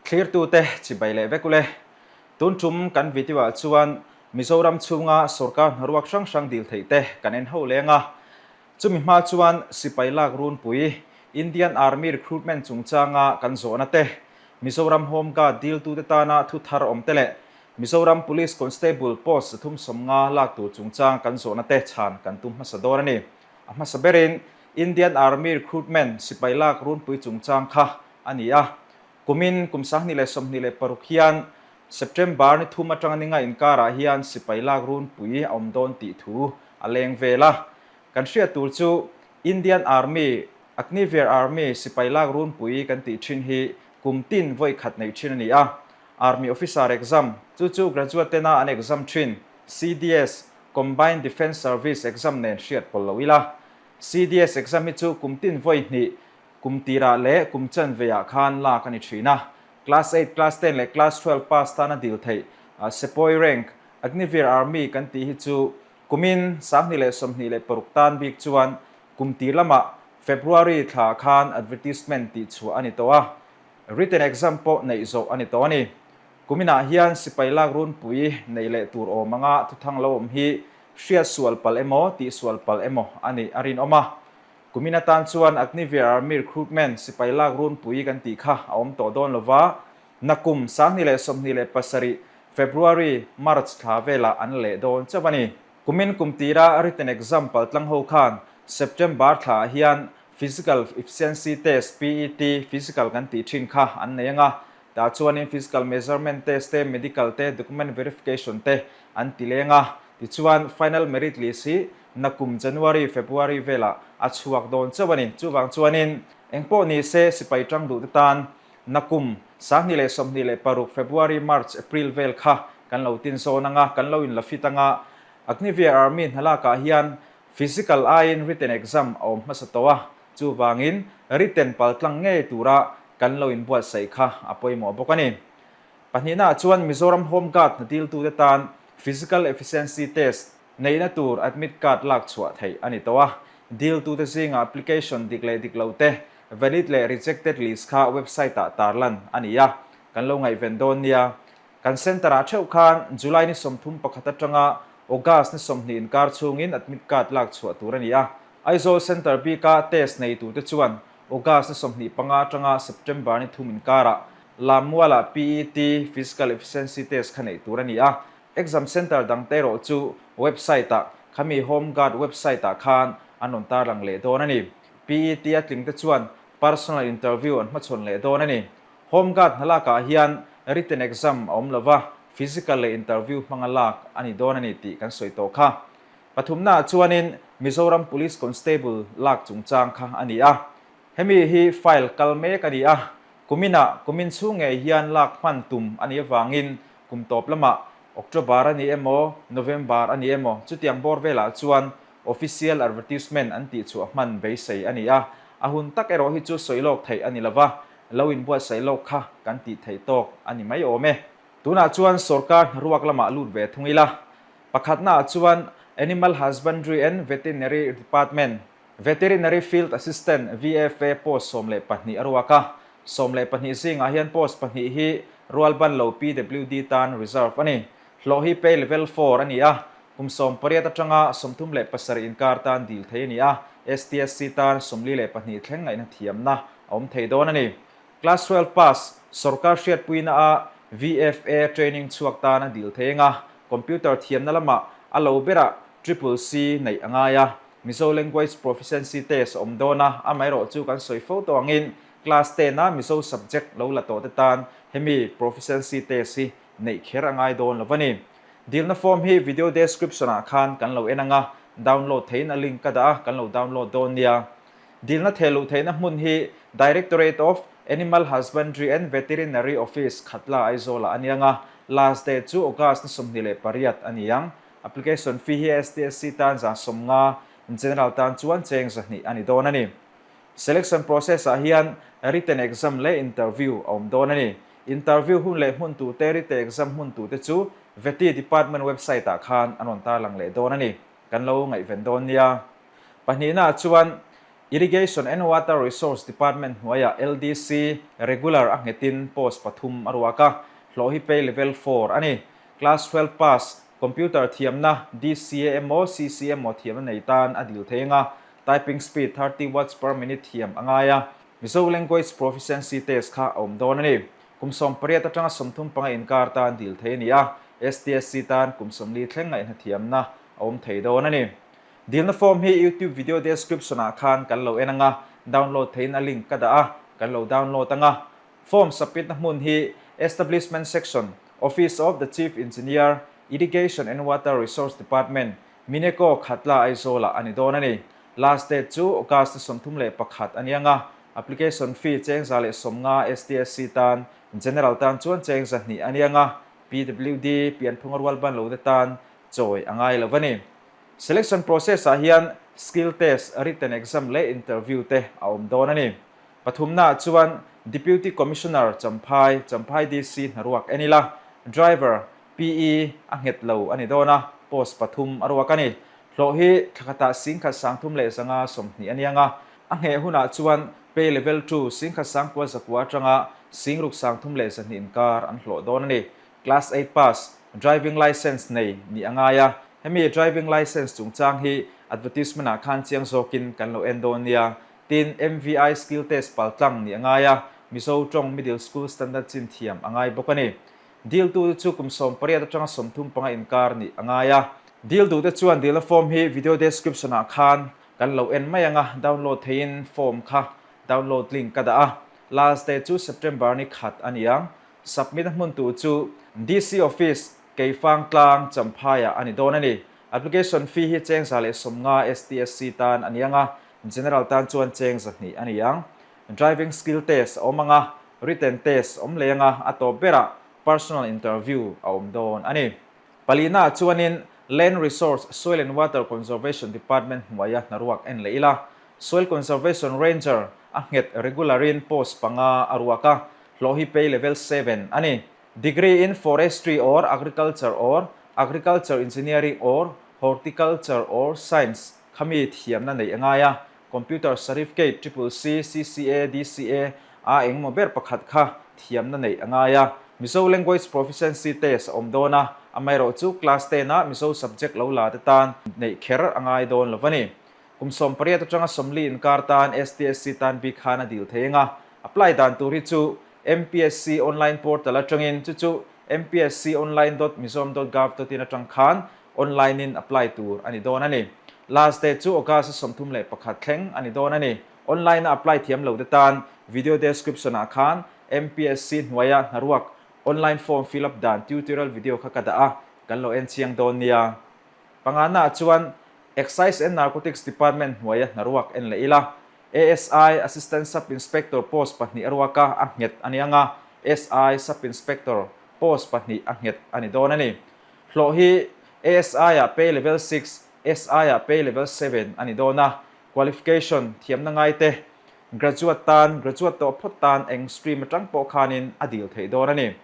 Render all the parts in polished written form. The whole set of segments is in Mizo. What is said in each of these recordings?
Thlirtute chibai leh vek ule. Tun tum kan video ah chuan Mizoram chhunga sorkar hnaruak hrang hrang dil theih te kan en ho leng a. Chumi hma chuan sipai lak runpui, Indian Army recruitment chungchanga kan zawhna te, Mizoram Home Guard diltute tana thu thar awm te leh Mizoram Police Constable post 350 lak tur chungchang kan zawhna te chhan kan tum hmasa dawn a ni. A hmasa berin Indian Army recruitment sipai lak runpui chungchang kha a ni a. Kumin kum 2026 hian September ni thum atanga ninga inkarah hian sipai lak runpui a awm dawn tih thu a leng vel a. Kan hriat tur chu Indian Army, Agniveer Army sipai lak runpui kan tih thin hi kum tin vawi khat neih thin a ni a. Army Officer exam, chu chu graduate tena an exam thin, CDS, Combined Defence Service exam nen hriat pawlh lo ila. CDS exam hi chu kum tin vawi hnih Kum tirah leh kum chanveah khan lak a ni thin a. Class eight, Class ten leh Class 12 pass tana dil theih Sepoy rank, Agniveer Army kan tih hi chu kumin 2026 tan bik chuan kum tir lamah February thla khan advertisement tih chhuah a ni tawh a. Written exam pawh neih zawh a ni tawh a ni. Kuminah hian sipai lak runpui neih leh tur awm anga thuthang lo awm hi hriat sual palh emaw tih sual palh emaw a nih a rinawm a. Kumin atan chuan Agniveer Army Recruitment sipai lak runpui kan tih kha a awm tawh dawn lova, nakum 2027 February, March thla velah an leh dawn chauh a ni. Kumin kum tira written exam paltlang ho khan September thlaah hian Physical Efficiency Test, PET, Physical kan tih thin kha an nei anga, tah chuanin Physical Measurement Test te, Medical te, Document Verification te an ti leng a, tichuan Final Merit List hi Nakum January, February velah a chhuak dawn chauh a ni. Chuvang chuanin engpawh ni se sipai tang duhte tan nakum 2026 February, March, April vel kha kan lo tin zawn anga, kan lo inla fit anga. Agniveer Army hnalakah hian physical aiin written exam a awm hmasa tawh a, chuvangin written paltlang ngei tura kan lo inbuatsaih kha a pawimawh bawk a ni. Pahnihnaah chuan Mizoram Home Guard hna diltute tan physical efficiency test Neihna tur admit card lak chhuah theih a ni tawh a, diltute zingah application dik leh dik lo te, valid leh rejected list kha website ah tarlan a ni a, kan lo ngaihven dawn nia. Kan centre ah theuh khan July ni 31 atanga August ni 20 inkar chhungin admit card lak chhuah tur a ni a. Aizawl centre bika test nei turte chuan August ni 25 atanga September ni 3 inkarah Lammualah PET, Physical Efficiency Test, kha neih tur a ni a. Exam centre dangte erawh chu website ah, khami Home Guard website ah khan an rawn tarlang leh dawn a ni. PET a tlingte chuan personal interview an hmachhawn leh dawn a ni. Home Guard hna lakah hian written exam a awm lova, physical leh interview hmanga lak a ni dawn a ni tih kan sawi tawh kha. Pathumnaah chuanin Mizoram Police Constable lak chungchang kha a ni a. Hemi hi file kal mek a ni a, kuminah kumin chhung ngei hian lak hman tum a nih avangin kum tawp lamah October a ni emaw, November a ni emaw chutiang bawr velah chuan official advertisement an tih chhuah hman beisei a ni a, a hun tak erawh hi chu sawi lawk theih a ni lova, lo inbuatsaih lawk kha kan tih theih tawk a ni mai awm e. Tunah chuan sorkar hnaruak lamah lut ve thung ila, pakhatnaah chuan Animal Husbandry and Veterinary Department, Veterinary Field Assistant, VFA, post 12 a ruak a, 12 zingah hian post pahnih hi rualbanlo PWD tan reserve a ni. Hlawh hi pay level four a ni a, kum 18 atanga 37 inkar tan dil thei a ni a, STSC tan 42 thleng ngaihna thiamna a awm thei dawn a ni. Class 12 pass, sorkar hriatpuina a VFA training chhuak tan a dil thei eng a, computer thiamna lamah a lo berah triple C neih a ngai a, Mizo Language Proficiency Test a awm dawn a, amaherawh chu kan sawi fo tawh angin Class ten a Mizo subject lo la tawh te tan hemi Proficiency Test hi neih kher a ngai dawn lo a ni. Dilna form hi video description ah khan kan lo en ang a, download theihin a link ka dah a, kan lo download dawn nia. Dilna theh luh theihna hmun hi Directorate of Animal Husbandry and Veterinary Office, Khatla, Aizawl ah a ni ang a, last date chu August ni 28 a ni ang. Application fee hi STSC tan 150, General tan chuan cheng 200 a ni dawn a ni. Selection process ah hian written exam leh interview a awm dawn a ni. Interview hun leh hmun tute written exam hmun tute chu Vety Department website ah khan an rawn tarlang leh dawn a ni. Kan lo ngaihven dawn nia. Pahnihna ah chuan. Irrigation and Water Resource Department hnuaiah LDC regular a nghetin post pathum a ruak a, hlawh hi pay level four a ni. Class 12 pass, computer thiamna DCA emaw CC emaw thiamna nei tan a dil thei anga, typing speed 30 words per minute thiam a ngai a, Mizo language proficiency test kha a awm dawn a ni. Kum 18 atanga 35 inkar tan dil thei a ni a, STSC tan kum 40 thleng ngaihna thiamna a awm thei dawn a ni. Dilna form hi YouTube video description ah khan kan lo en anga, download theiin a link ka dah a, kan lo download anga. Form submit na hmun hi Establishment Section, Office of the Chief Engineer, Irrigation and Water Resource Department, Mineco, Khatla, Aizawl ah a ni dawn a ni. Last date chu August ni 31 a ni anga, application fee cheng 150 STSC tan, General tan chuan cheng 200 a ni anga, PWD, pianphunga rual ban lo te tan chawi a ngai lo a ni. Selection process ah hian skill test, written exam leh interview te a awm dawn a ni. Pathumnaah chuan Deputy Commissioner Champhai, Champhai DC hnaruak en ila, Driver, PE, a nghet lo a ni dawn a, post pathum a ruak a ni. Hlawh hi thla khatah 15,320 a niang a, a ngheh hunah chuan pay level two 19,900 atanga 63,200 inkar an hlawh dawn a ni. Class eight pass, driving licence nei nih a ngai a, hemi driving licence chungchang hi advertisement ah khan chiang zawkin kan lo en dawn nia. Tin, MVI skill test paltlang nih a ngai a, Mizo tawng middle school standard chin thiam a ngai bawk a ni. Deal tute chu kum 18 atanga 35 inkar nih a ngai a. Deal duhte chuan dealna form hi video description ah khan kan lo en mai anga, download theihin form kha download link ka dah a. Last day chu September ni khat a ni ang. Submit a hmun tur chu DC Office, Keifang Tlang, Champhaiah a ni dawn a ni. Application fee hi cheng 150 STSC tan a ni ang a, General tan chuan cheng 200 a ni ang. Driving skill test a awm ang a, written test a awm leh ang a, a tawp berah personal interview a awm dawn a ni. Palina ah chuanin Land Resource, Soil and Water Conservation Department hnuaia hnaruak en leh ila, Soil Conservation Ranger a nghet regular in post panga a ruak a, hlawh hi pay level seven a ni. Degree in Forestry or Agriculture or Agriculture Engineering or Horticulture or Science khami thiamna neih a ngai a, Computer Certificate, Triple C, CCA, DCA, a engemaw ber pakhat kha thiamna neih a ngai a. Mizo Language Proficiency Test a awm dawn a, amaherawh chu Class ten a Mizo subject lo la te tan neih kher a ngai dawn lo a ni. Kum 18 atanga 40 inkar tan STSC tan bik khan a dil thei anga, apply dan tur hi chu MPSC online portal atangin chu chu mpsconline.mizoram.gov.in atang khan online in apply tur a ni dawn a ni. Last date chu August 31 thleng a ni dawn a ni. Online a apply thiam lo te tan video description ah khan MPSC hnuaia hnaruak online form fill up dan tutorial video kha ka dah a, kan lo en chiang dawn nia. Pangana ah chuan Excise and Narcotics Department hnuaia hnaruak en leh ila, ASI, Assistant Sub Inspector post pahnih a ruak a, a nghet a ni ang a, SI, Sub Inspector, post pahnih a nghet a ni dawn a ni. Hlawh hi ASI ah pay level six, SI ah pay level seven a ni dawn a. Qualification, thiamna ngai te, graduate tan, graduate tawh phawt tan eng stream atang pawh khanin a dil theih dawn a ni.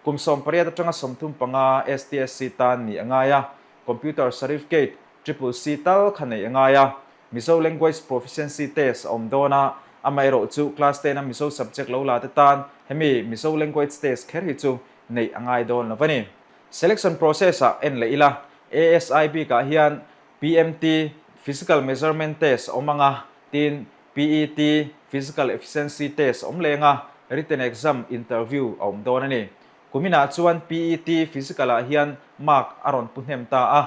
Kum 18 atanga 35 STSC tan nih a ngai a, Computer Certificate, Triple C tal kha neih a ngai a. Mizo Language Proficiency Test a awm dawn a, amaherawh chu Class ten a Mizo subject lo la te tan hemi Mizo Language Test kher hi chu neih a ngai dawn lo a ni. Selection process ah en leh ila, ASI bikah hian PMT, Physical Measurement Test, a awm ang a, tin PET, Physical Efficiency Test, a awm leng a, written exam, interview a awm dawn a ni. Kuminah chuan PET, Physical, ah hian mark a rawn pu hnem ta a,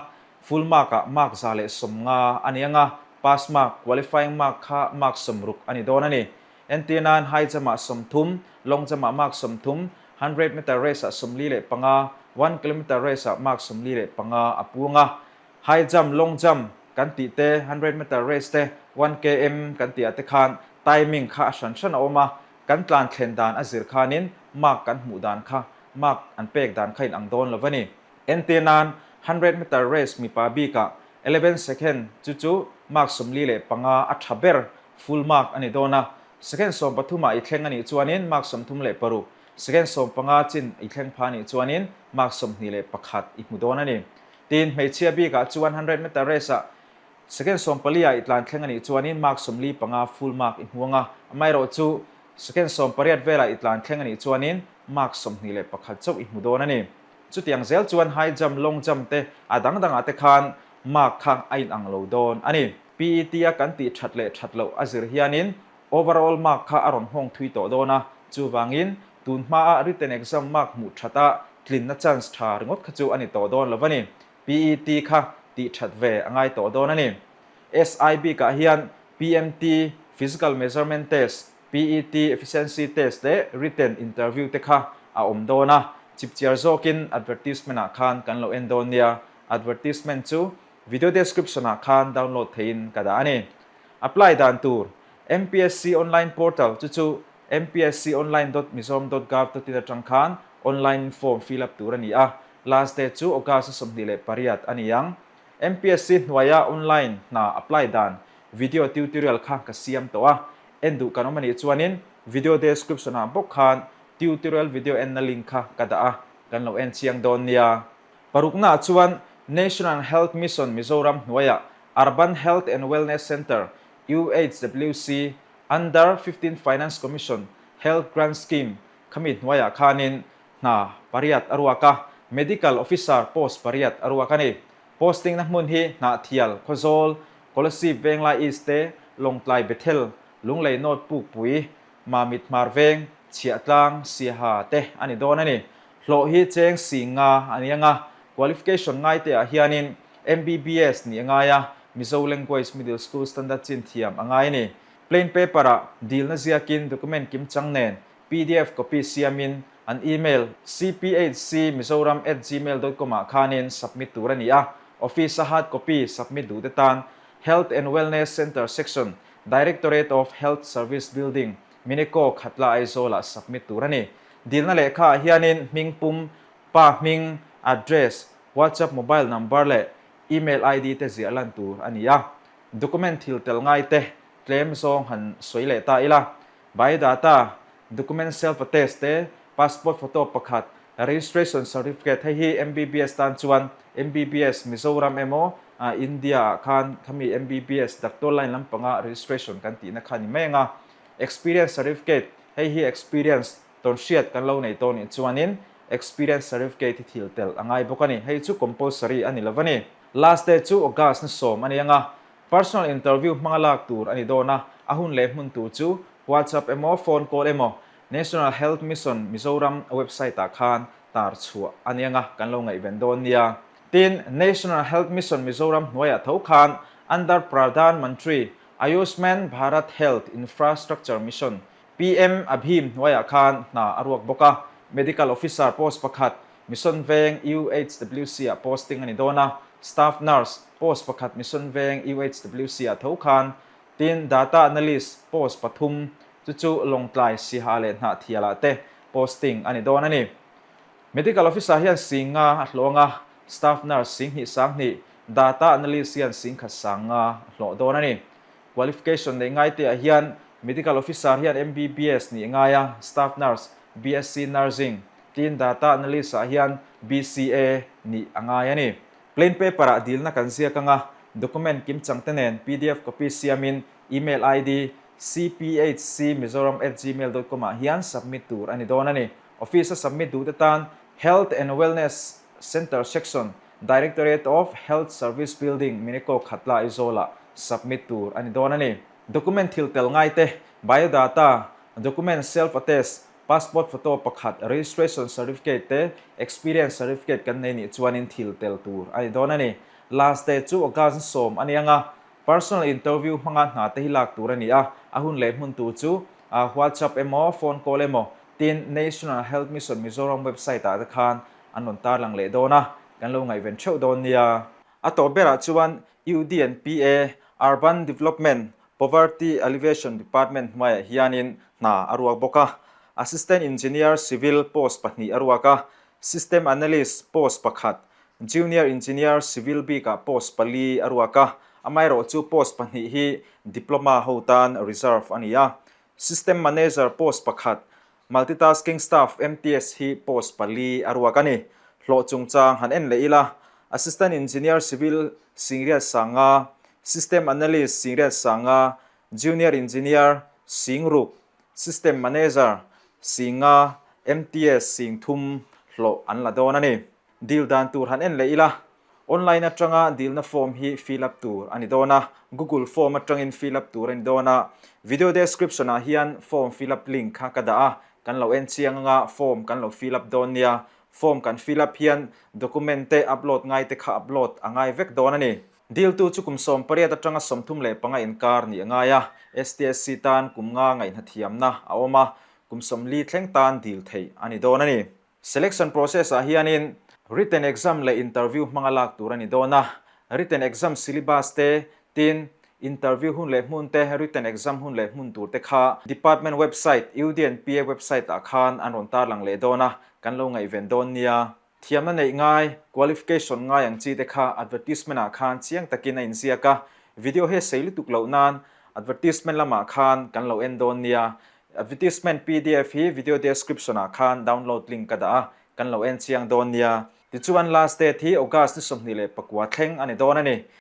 full mark ah mark 150 a ni ang a, pass mark, qualifying mark kha mark 60 a ni dawn a ni. Entir nan high jump ah 30, long jump ah mark 30, hundred meter race ah 45, one kilometer race ah mark 45 a pung a. High jump, long jump kan tih te, hundred meter race te, one km kan tih ah te khan timing kha a hran hran a awm a, kan tlan thlen dan a zir khanin mark kan hmuh dan kha mark an pek dan kha inang dawn lo a ni. Entir nan hundred meter race mipa bikah 11 second chu chu mark 45 a tha ber Full mark a ni dawn a, second 13 ah i thleng a nih chuanin mark 36, second 15 chin i thleng pha a nih chuanin mark 21 i hmu dawn a ni. Tin, hmeichhia bikah chuan hundred meter race ah Second 14 ah i tlan thleng a nih chuanin mark 45 full mark i hmu ang a, amaherawhchu second 18 velah i tlan thleng a nih chuanin mark 21 chauh i hmu dawn a ni. Chutiang zel chuan high jump, long jump te a dang dangah te khan mark kha a inang lo dawn a ni. PET a kan tih that leh that loh a zir hianin overall mark kha a rawn nghawng thui tawh dawn a, chuvangin tun hmaa written exam mark hmuh that a tlinna chance tha ringawt kha chu a ni tawh dawn lo a ni. PET kha tih that ve a ngai tawh dawn a ni. SI bikah hian PMT, Physical Measurement Test, PET, Efficiency Test leh Written Interview te kha a awm dawn a, chipchiar zawkin advertisement ah khan kan lo en dawn nia. Advertisement chu video description ah khan download theihin ka dah a ni. Apply dan tur, MPSC Online Portal chu chu mpsconline dot mizoram dot gov dot in atang khan online form fill up tur a ni a, last date chu August a 28 a ni ang. MPSC hnuaia online hna apply dan video tutorial kha ka siam tawh a, en duh kan awm a nih chuanin video description ah bawk khan tutorial video enna link kha ka dah a, kan lo en chiang dawn nia. Paruknaah chuan National Health Mission Mizoram hnuaia Urban Health and Wellness Centre, UHWC, Under 15 Finance Commission Health Grant Scheme khami hnuaiah khanin hna pariat a ruak a, Medical Officer post pariat a ruak a ni. Posting na hmun hi Hnahthial, Khawzawl, Kolasib Venglai East te, Lawngtlai Bethel, Lunglei North Pukpui, Mamit Hmar Veng, Chhiahtlang, Siaha te a ni dawn a ni. Hlawh hi cheng sing nga a ni ang a, qualification ngai te ah hianin MBBS nih a ngai a, Mizo Language Middle School Standard chin thiam a ngai a ni. Plain paper ah dilna ziakin document kimchang nen pdf copy siamin an email cphcmizoram@gmail.com ah khanin submit tur a ni a, office a hard copy submit duh te tan Health and Wellness Centre Section, Directorate of Health Service Building, Minico, Khatla, Aizawl ah submit tur a ni. Dilna lehkha ah hianin hming pum, pa hming, address, WhatsApp mobile number leh email ID te ziah lan tur a ni a. Document thil tel ngai te tlem zawng han sawi leh ta ila. Biodata, document self attest te, passport photo pakhat, registration certificate hei hi MBBS tan chuan MBBS Mizoram emaw India ah khan khami MBBS doctor line lampanga registration kan tihna kha ni mai anga. Experience certificate hei hi experience tawnhriat kan lo nei tawh nih chuanin experience certificate hi thil tel a ngai bawk a ni. Hei chu compulsory a ni lo a ni. Last day chu August ni 10 a ni anga. Personal interview hmanga lak tur a ni dawn a, a hun leh hmun tur chu WhatsApp emaw phone call emaw National Health Mission Mizoram website ah khan tar chhuah a ni anga kan lo ngaihven dawn nia. Tin, National Health Mission Mizoram hnuaiah tho khan under Pradhan Mantri Ayushman Bharat Health Infrastructure Mission, PM Abhim hnuaiah khan hna a ruak bawk a, Medical Officer post pakhat Mission Veng UHWC ah posting a ni dawn a, Staff Nurse post pakhat Mission Veng UHWC ah tho khan, tin Data Analyst post pathum chu chu Lawngtlai, Siha leh Hnahthial ah te posting a ni dawn a ni. Medical Officer hian sing nga a hlawh ang a, Staff Nurse sing hnih sang hnih, Data Analyst hian sing khat sang nga a hlawh dawn a ni. Qualification neih ngai te ah hian Medical Officer hian MBBS nih ngai a, Staff Nurse, BSc Nursing, Tin Data Analyst ah hian BCA nih a ngai a ni. Plain paper ah dilna kan ziak anga document kimchang te nen pdf copy siamin email ID cphcmizoram@gmail.com ah hian submit tur a ni dawn a ni. Office a submit duh te tan Health and Wellness Centre Section, Directorate of Health Service Building, Minico Khatla Aizawl ah submit tur a ni dawn a ni. Document thil tel ngai te, biodata, document self-attest, Passport photo pakhat, registration certificate te experience certificate kan nei nih chuanin thil tel tur a ni dawn a ni. Last day chu August 10 a ni ang a, personal interview hmanga hna te hi lak tur a ni a, a hun leh hmun tur chu WhatsApp emaw phone call emaw tin National Health Mission Mizoram website ah te khan an rawn tarlang leh dawn a, kan lo ngaihven theuh dawn nia. A tawp berah chuan UDNPA, Urban Development, Poverty Alleviation Department hnuaiah hianin hna a ruak bawk a, Assistant Engineer, Civil, post pahnih a ruak a, System Analyst post pakhat, Junior Engineer, Civil, bikah post pali a ruak a, amaherawhchu post pahnih hi Diploma ho tan reserve a ni a, System Manager post pakhat, Multitasking Staff, MTS, hi post pali a ruak a ni. Hlawh chungchang han en leh ila, Assistant Engineer, Civil, Singriat Sanga, System Analyst 85, Junior Engineer 6000, System Manager 5000, MTS 3000 hlawh an la dawn a ni. Dil dan tur han en leh ila, online atanga dilna form hi fill up tur a ni dawn a, Google form atangin fill up tur a ni dawn a, video description ah hian form fill up link kha ka dah a, kan lo en chiang anga form kan lo fill up dawn nia, form kan fill up hian document te upload ngai te kha upload a ngai vek dawn a ni. Diltu chu kum 18 atanga 35 inkar nih a ngai a, STSC tan kum nga ngaihna thiamna a awm a, kum 40 thleng tan dil theih a ni dawn a ni. Selection process ah hianin written exam leh interview hmanga lak tur a ni dawn a, written exam syllabus te, tin, interview hun leh hmun te, written exam hun leh hmun tur te kha department website, UDNPA website ah khan an rawn tarlang leh dawn a, kan lo ngaihven dawn nia. Thiamna neih ngai, qualification ngai ang chi te kha advertisement ah khan chiang takin a inziak a, video hi a sei lutuk loh nan advertisement lamah khan kan lo en dawn nia. Advertisement pdf hi video description ah khan download link ka dah a, kan lo en chiang dawn nia. Tichuan last date hi August ni 29 thleng a ni dawn a ni.